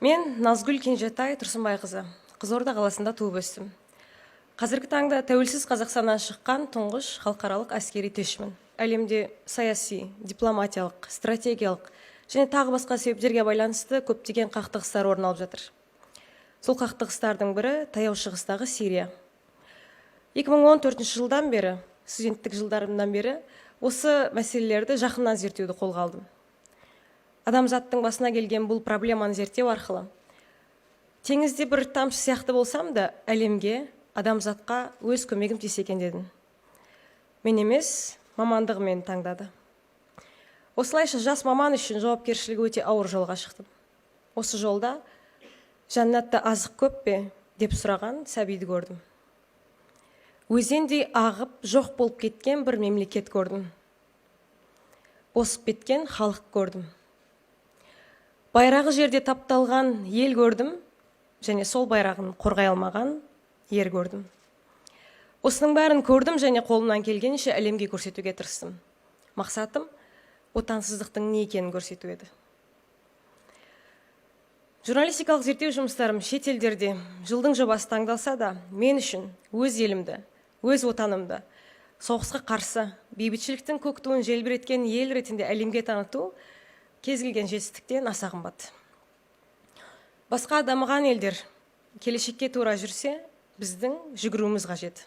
Мен Назгүл Кенжетай Тұрсынбайқызы, Қызылорда қаласында туып өстім. Қазіргі таңда тәуелсіз Қазақстаннан шыққан тұңғыш халықаралық әскери тілшімін. Әлемде саяси, дипломатиялық, стратегиялық және тағы басқа себептерге байланысты көптеген қақтығыстар орын алып жатыр. Сол қақтығыстардың бірі — Таяу Шығыстағы Сирия. 2014 жылдан бері, студенттік жылдарымнан бері осы мәселелерді жақыннан зерттеуді қолға алдым. Адамзаттың басына келген бұл проблеманы зерттеу арқылы теңізде бір тамшы сияқты болсам да, әлемге, адамзатқа өз көмегім тисе екен дедім. Мен емес, мамандығым мені таңдады. Осылайша жас маман үшін жауапкершілігі өте ауыр жолға шықтым. Осы жолда «Жәннатта азық көп пе?» деп сұраған сәбиді көрдім. Өзендей ағып, жоқ болып кеткен бір мемлекет көрдім. Босып кеткен халық көрдім. Байрағы жерде тапталған ел көрдім және сол байрағын қорғай алмаған ер көрдім. Осының бәрін көрдім және қолымнан келгенше әлемге көрсетуге тырыстым. Мақсатым отансыздықтың не екенін көрсету еді. Журналистикалық зерттеу жұмыстарым шет елдерде жылдың жобасы таңдалса да, мен үшін өз елімді, өз отанымды соғысқа қарсы бейбітшіліктің көк туын желбіреткен ел ретінде әлемге таныту кез келген жетістіктен аса қымбат. Басқа дамыған елдер келешекке тура жүрсе, біздің жүгіруіміз қажет.